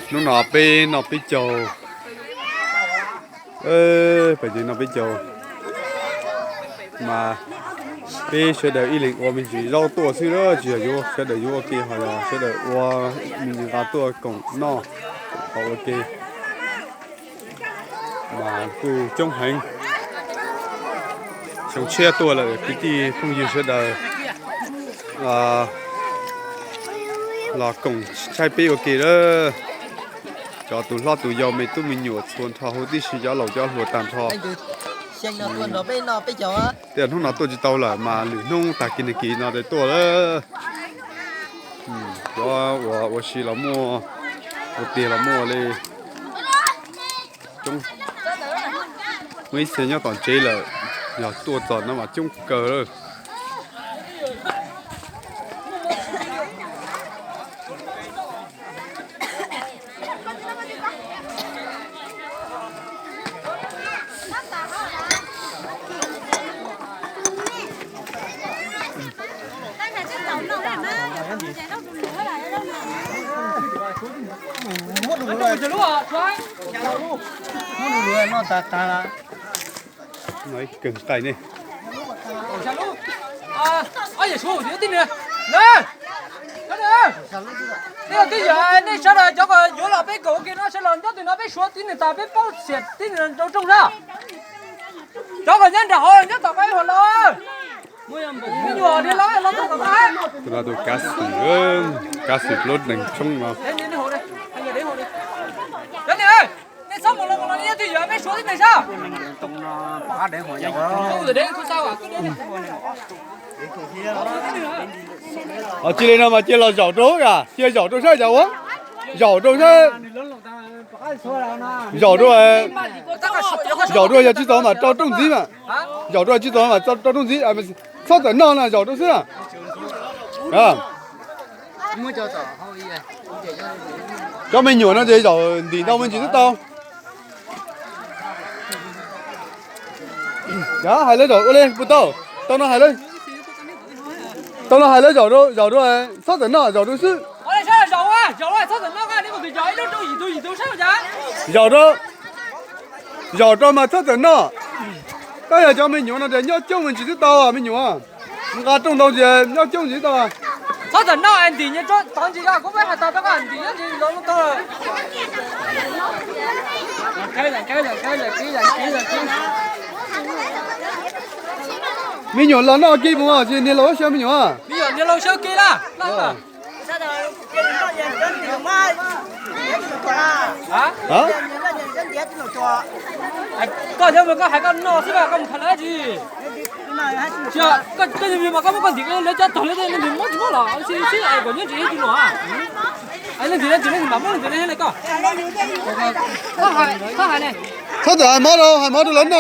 Hnub no peb noj peb caug, peb noj peb caug, mas peb sawv daws ib leeg ua me ntsis zaub tuaj xwb, tsis yog yuav sawv daws yuav ua ke, ho yog sawv daws ua me ntsis nqa tuaj koom noj, koom haus ua ke. Mas kuj coob heev, xyoo tshiab tuaj lawm kwv tij phooj ywg sawv daws los koom tshaib peb ua ke lawm. Cov tus hlob tus yau me tub me nyuam txhua nrho huv tib si, cov laus cov hluas tag nrho. Tej hnub no tuaj tsis tau lawm mas lwm hnub tag kis nag kis no tuaj lawm. Cov uas ua si los muaj, ua tiag los muaj li. Muaj ib txhia nyob tom tsev lawm, yog tuaj txog no mas coob kawg lawm. Muab lus lus no tas tas lawm. Ib kawg nqaij ne. Twj ywm, nej sawv daws cov uas yuav los peb koom ua ke no sawv los nyob tim no peb suav tib neeg tas peb paub xiam tib neeg rau rooj na. Cov uas nyob nram hauv nyob tom qab ib hauv los. Me nyuam dhia los los tom qab. Tus no tus kav xwm, kav xwm plaub deeg tshoob no. Nej txhob mus los mus los, nej twj ywm peb suav tib neeg sab. Cia li no mas cia los zaum rau, cia zaum rau sab, zaum ua, zaum rau sab, zaum rau, zaum rau yog tsis txaus mas rau rooj ntxiv mas, zaum rau tsis txaus mas rau rooj ntxiv, txhob txawm noj no, zaum rau xwb na. Cov me nyuam no ces zaum ntim ntau me ntsis twb tau. Hais lawv zaum ua li puas tau? Tau no hais lawv, tau no hais lawv zaum rau, zaum rau, txhob txawm noj, zaum rau xwb. Zaum rau, zaum rau mas txhob txawm noj. Tab yog cov me nyuam no ces nyob coob me ntsis twb tau me nyuam. Nqa rooj ntau ces nyob coob ntsis twb tau. Txhob txawm noj, ntim tod ntsis, kuv peb hais tag rau koj ntim nyob ntsis los tau. Me nyuam los noj kiag mus, tsis niag laus xyaw me nyuam. Me nyuam niag laus xyaw kiag na. Koj yog koj hais koj noj xwb, koj mus tham lawv tsis. Koj yog mas koj muab koj ntim lawv cov tog lawv tej leej twg muab tsis muab los xib xib kom nyob ntsis tus no. Leej twg leej twg mam muab leej twg li koj. Txhob txawm hais mov rau, hais mov rau lawv noj.